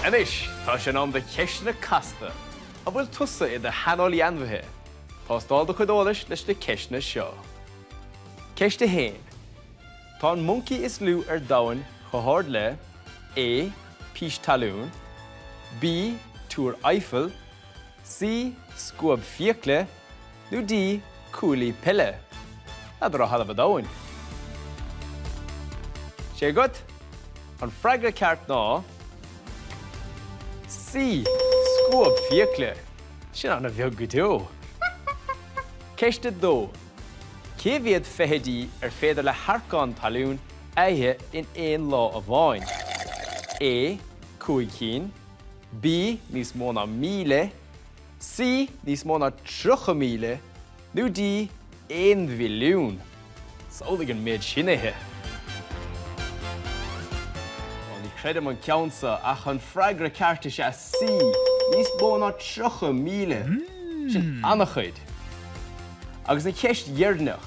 Anois, tá sé in am do cheisteanna casta. An bhfuil tusa i do shaineolaí ainmhithe? Tástáil do chuid eolais leis na ceisteanna seo. Ceist 1. Tá an moncaí is lú ar domhan chomh hard le, A, Pís talún, B, Túr Eiffel, C, Scuab fiacla, nó D, Cuaillí peile. N'fheadar ó thalamh an domhain. Sé agat? An freagra ceart ná C, Scuab fiacla. Sin an-bheag go deo. Ceist 2. Cé mhéad feithidí ar féidir le hearcán talún a ithe in aon lá amháin? A, 5 cinn, B, níos mó ná 1,000, C, níos mó ná 30,000, nó D, 1 mhilliún. Samhlaigh an méid sin a ithe. Ó, ní chreidim an ceann seo, ach an freagra ceart is ea C, níos mó ná 30,000. Sin an-chuid. Agus an cheist dheireanach,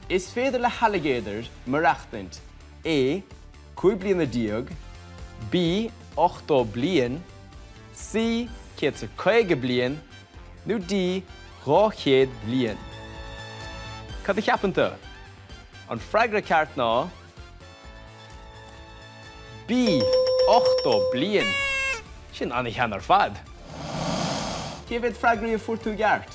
is féidir le hailligéadair maireachtaint A, 15 bliana, B, 80 bliain, C, 150 bliain, nó D, 200 bliain? Cad a cheapann tú? An freagra ceart ná B, 80 bliain. Sin an-shean ar fad. Cé mhéad freagraí a fuair tú i gceart?